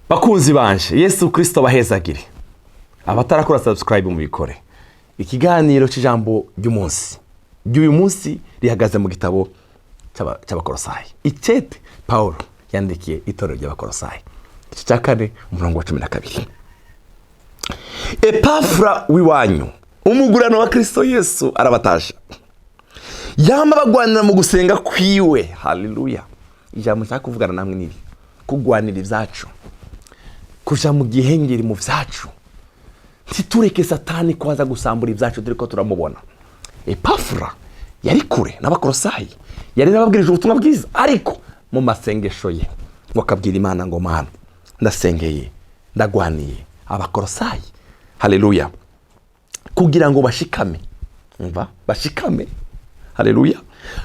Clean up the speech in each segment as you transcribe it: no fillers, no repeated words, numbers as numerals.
Bakunzi banje, Yesu Kirisito abahezagire. Abatarakora subscribe, mubikore. Ikiganiro cy'ijambo ry'umunsi ry'uyu munsi rihagaze mu gitabo cy'Abakorosayi, icete Paul yandikiye itorero ry'Abakorosayi, igice cya 4, umurongo wa 12. Epafura w'iwanyu, umugurano wa Kirisito Yesu, arabatasha, yama bagwanira mu gusenga kwiwe. Haleluya! Ijambo nshaka kuvugana namwe nibi: kugwanira ibyacu, kuja mu gihengeri mu byacu. Ntitureke Satani ko aza gusambura ibyacu turi ko turamubona. Epafura yari kure n'Abakorosayi, yari yarababwirije ubutumwa bwiza, ariko mu masengesho ye ngo akabwira Imana ngo: "Mana, ndasengeye, ndagwaniye Abakorosayi." Haleluya! Kugira ngo bashikame, umva, bashikame, haleluya,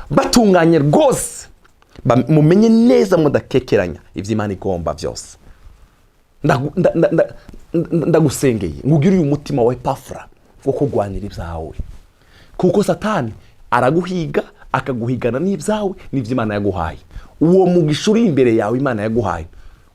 batunganye rwose, mumenye neza mudakekeranya ibyo Imana igomba byose. Ndagusengeye ngo ugire uyu mutima wa Epafura wo kurwanira ibyawe, kuko Satani araguhiga, akaguhigana n'ibyawe n'ibyo Imana yaguhaye. Uwo mugisha uri imbere yawe Imana yaguhaye,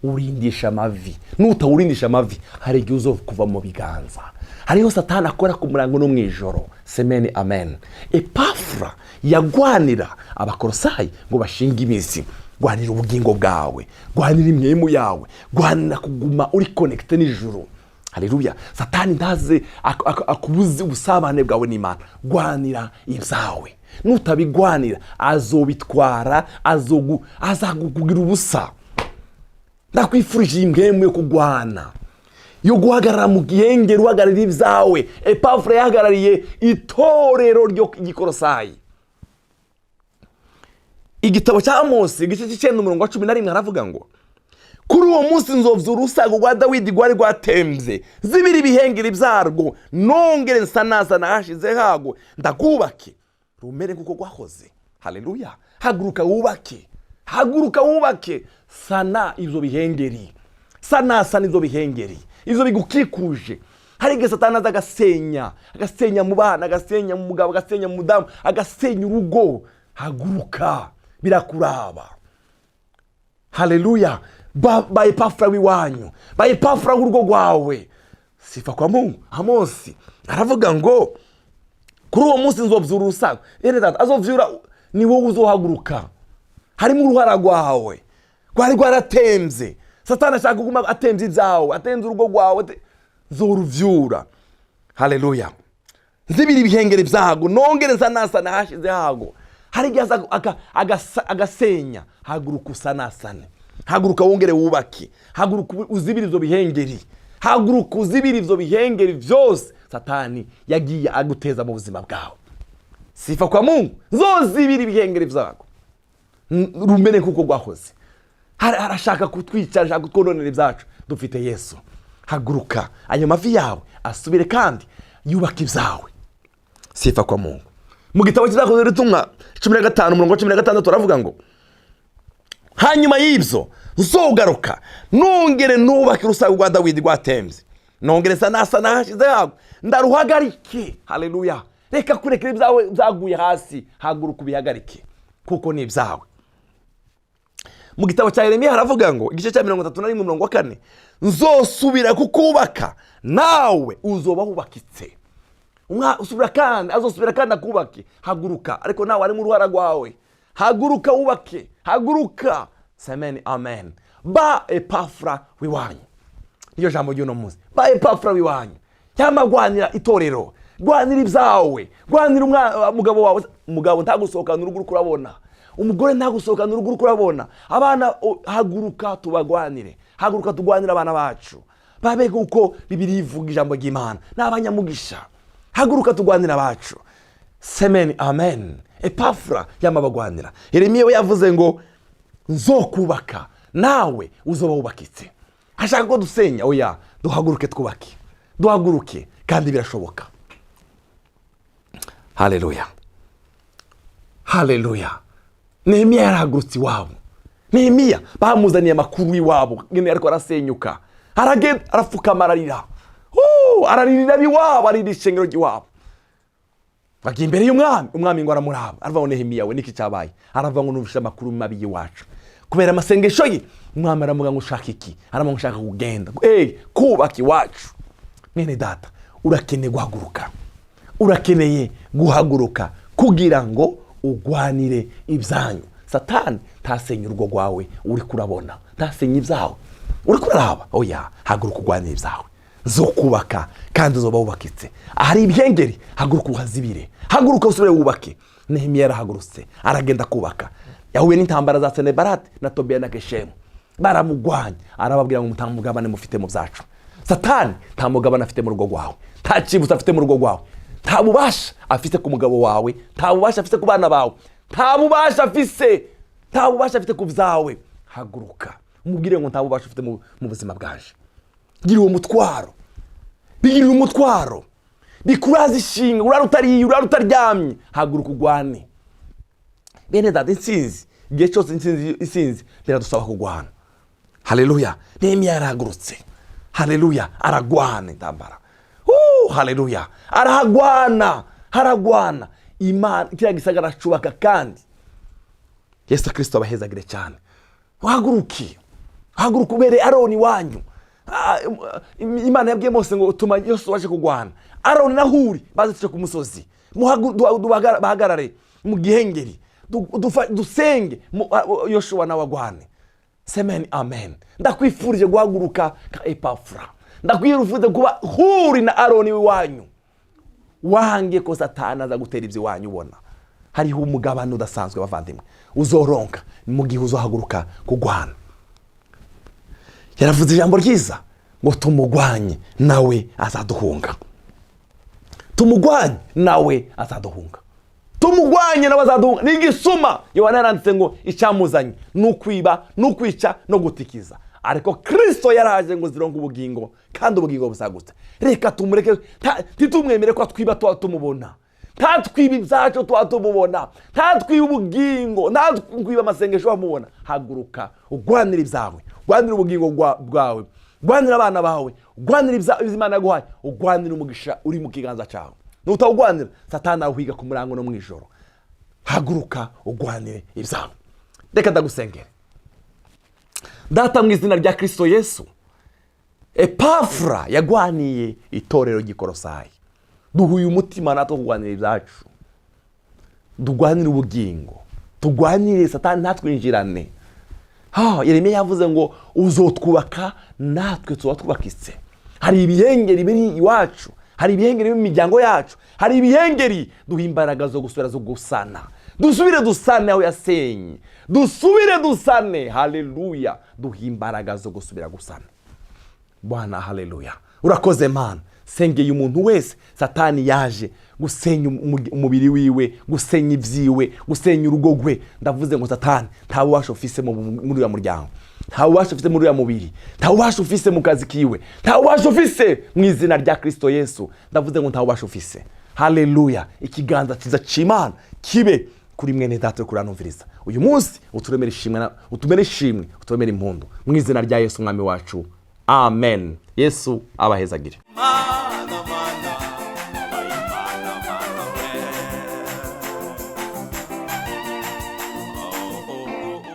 urindisha amavi. Nutawurindisha amavi, hari igihe uzo kuva mu biganza. Hariho Satani akora ku murango no mu ijoro. Semeni amen. Epafura yagwanira Abakorosayi ngo bashinge imizi. Gwanira ubugingo bwawe, gwanira imyemu yawe, gwanira kuguma uri connecté n'ijuru. Haleluya! Satani ntaze akubuze ubusabane bwawe n'Imana. Gwanira ibyawe. Nutabigwanira, azobitwara, azakugira ubusa. Ndakwifurije iyi mpwemu yo kugwana, yo guhagarara mu gihengeri, uhagararira ibyawe. Epafura yahagarariye itorero ryo Gikorosayi. Igitabo cya Amosi, igice cy'icenda, umurongo wa 11, aravuga ngo: "Kuri uwo munsi nzovyura urusago rwa Dawidi rwari rwatemvye, zibiri ibihengeri byarwo, nongere nsanasana hashize hago, ndagubake rumere nk'uko rwahoze." Haleluya! Haguruka wubake, haguruka wubake. Sana ivyo bihengeri, sanasana ivyo bihengeri, ivyo bigukikuje. Hari igihe Satani aza agasenya, agasenya mu bana, agasenya mu mugabo, agasenya mu mudamu, agasenya urugo. Haguruka, birakuraba. Haleluya! Ba Epafura w'iwanyu, ba Epafura w'urugo rwawe. Sifa kwa Mungu. Amosi aravuga ngo: "Kuri uwo munsi nzovyura urusago." Bene data, azovyura ni wowe uzohaguruka. Harimo uruhara rwawe rwari rwaratemvye. Satani ashaka kuguma atemvye ibyawe, atemvye urugo rwawe. Nzoruvyura, haleluya, nzibira ibihengeri vyago, nongere nsanasana hashize hago. Hari igihe aza agasenya. Haguruka usanasane, haguruka wongere wubake, haguruka uzibire ivyo bihengeri, haguruka uzibire ivyo bihengeri vyose Satani yagiye aguteza mu buzima bwawe. Sifa kwa Mungu. "Nzozibira ibihengeri vyago, rumere nk'uko rwahoze." Arashaka kutwica, arashaka kutwononera ibyacu. Dufite Yesu. Haguruka, ayo mavi yawe asubire kandi yubake ibyawe. Sifa kwa Mungu. Mu gitabo cy'Ibyakozwe n'Intumwa, 15, umurongo wa 16, aravuga ngo: "Hanyuma y'ibyo nzogaruka, nongere nubake urusago rwa Dawidi rwatemvye, nongere nsanasa nahashize hago, ndaruhagarike." Haleluya! Reka kurekera ibyawe byaguye hasi, haguruka ubihagarike kuko ni ibyawe. Mu gitabo cya Yeremiya haravuga ngo, igice cya 31, umurongo wa 4: "Nzosubira kukubaka, nawe uzoba wubakitse." Usubira kandi, azosubira kandi akubake. Haguruka, ariko nawe harimo uruhara rwawe. Haguruka wubake, haguruka. Semeni amen. Ba Epafura w'iwanyu, niyo jambo ry'uno munsi. Ba Epafura w'iwanyu, cyangwa rwanira itorero, rwanira ibyawe, rwanira umugabo wawe. Umugabo ntagusohokana urugo uriko urabona, umugore ntagusohokana urugo uriko urabona abana. Haguruka tubagwanire, haguruka tugwanire abana bacu, babe kuko Bibiri ivuga, ijambo ry'Imana ni abanyamugisha. Haguruka tugwanire abacu. Semeni amen. Epafura yamabagwanira. Yeremiya we yavuze ngo: "Nzokubaka, nawe uzoba wubakitse." Ashaka ko dusenya? Oya, duhaguruke twubake, duhaguruke kandi birashoboka. Haleluya, haleluya! Nehemiya yarahagurutse iwabo. Nehemiya bamuzaniye amakuru iwabo nyine, ariko arasenyuka, aragenda arapfukama, ararira. Araririra ab'iwabo, arira ishengero ry'iwabo. Bagiye imbere y'umwami, umwami ngo aramuraba, aravuga ngo: "Nehemiya we, niki cyabaye?" Aravuga ngo: "Numvise amakuru mabi y'iwacu." Kubera amasengesho ye, umwami aramuga ngo ushaka iki? Aramuga ngo ushaka kugenda kubaka iwacu. Mwene data, urakeneye guhaguruka, urakeneye guhaguruka kugira ngo ugwanire ibyanyu. Satani ntasenya urugo rwawe uri kurabona, ntasenya ibyawe uri kuraraba. Oya, haguruka ugwanire ibyawe. Zo kubaka kandi uzoba wubakitse. Ahari ibihengeri, haguruka uhazibire, haguruka usubire wubake. Nehemiya yarahagurutse aragenda kubaka. Yahuye n'intambara za Senebarati na Tobiya na Geshemu, baramugwanya. Arababwira ngo nta mugabane mufite mu byacu. Satani nta mugabane afite mu rugo rwawe, nta cyibutso afite mu rugo rwawe, nta bubasha afite ku mugabo wawe, nta bubasha afite ku bana bawe, nta bubasha afise, nta bubasha afite ku byawe. Haguruka umubwire ngo nta bubasha ufite mu buzima bwaje. Gira uwo mutwaro, bigirira umutwaro, bikuraza ishinga, urara utariye, urara utaryamye. Haguruka ugwane. Bene data, intsinzi igihe cyose, intsinzi biradusaba kugwana. Haleluya! Nehemiya yarahagurutse, haleluya, aragwana intambara. Haleluya! Arahagwana, haragwana. Imana kiriya gisagara acubaka. Kandi Yesu Kirisito abahezagire cyane. Uhaguruke, haguruka ubere Aroni wanyu. Imana yabwiye Mose ngo tuma Yosuwa waje kugwana, Aroni na Huri baze tuje ku musozi, bahagarare mu gihengeri, dusenge, Yoshuwa nawe agwane. Semeni amen. Ndakwifurije guhaguruka ka Epafura, ndakwifurije kuba Huri na Aroni w'iwanyu. Wange ko Satani aza gutera ibyo iwanyu ubona. Hariho umugabane udasanzwe, bavandimwe, uzoronka mu gihe uzohaguruka kugwana. Yaravuze ijambo ryiza ngo tumugwanye nawe azaduhunga, tumugwanye nawe azaduhunga, tumugwanye nawe azaduhunga. Ni igisuma. Yohana yaranditse ngo icyamuzanye ni ukwiba, ni ukwica no gutikiza, ariko Kirisito yaraje ngo zironke ubugingo kandi ubugingo busagutse. Reka tumureke, ntitumwemere ko atwiba tuba tumubona. Ntatwiba ibyacu tuba tumubona, ntatwiba ubugingo, ntatwiba amasengesho bamubona. Haguruka ugwanire ibyawe, ugwanire ubugingo bwawe, ugwanire abana bawe, ugwanire ibyo Imana yaguhaye, ugwanire umugisha uri mu kiganza cyawe. Nutawugwanira, Satani awuhiga ku murango no mu ijoro. Haguruka ugwanire ibyawe. Reka ndagusengere. Data, mu izina rya Kirisito Yesu, Epafura yagwaniye itorero ry'Ikorosayi. Duhuye umutima natwe kurwanira ibyacu, turwanire ubugingo, turwanire Satani ntatwinjirane. Ha, Yeremiya yavuze ngo uzotwubaka natwe tuba twubakitse. Hari ibihengeri biri iwacu, hari ibihengeri biri mu miryango yacu, hari ibihengeri. Duha imbaraga zo gusubira, zo gusana. Dusubire dusane aho yasenye, dusubire dusane. Haleluya! Duha imbaraga zo gusubira gusana, Bwana. Haleluya! Urakoze Mana. Sengeye umuntu wese Satani yaje gusenya umubiri wiwe, gusenya ibyiwe, gusenya urugo rwe. Ndavuze ngo Satani nta bubasha ufise muri uriya muryango, nta bubasha ufise muri uriya mubiri, nta bubasha ufise mu kazi kiwe, nta bubasha ufise. Mu izina rya Kirisito Yesu, ndavuze ngo nta bubasha ufise. Haleluya! Ikiganza cyiza cy'Imana kibe kuri mwene data uri kuranumviriza uyu munsi. Uturemere ishimwe, utumere ishimwe, uturemere impundu, mu izina rya Yesu umwami wacu, amen. Yesu abahezagire. Mana.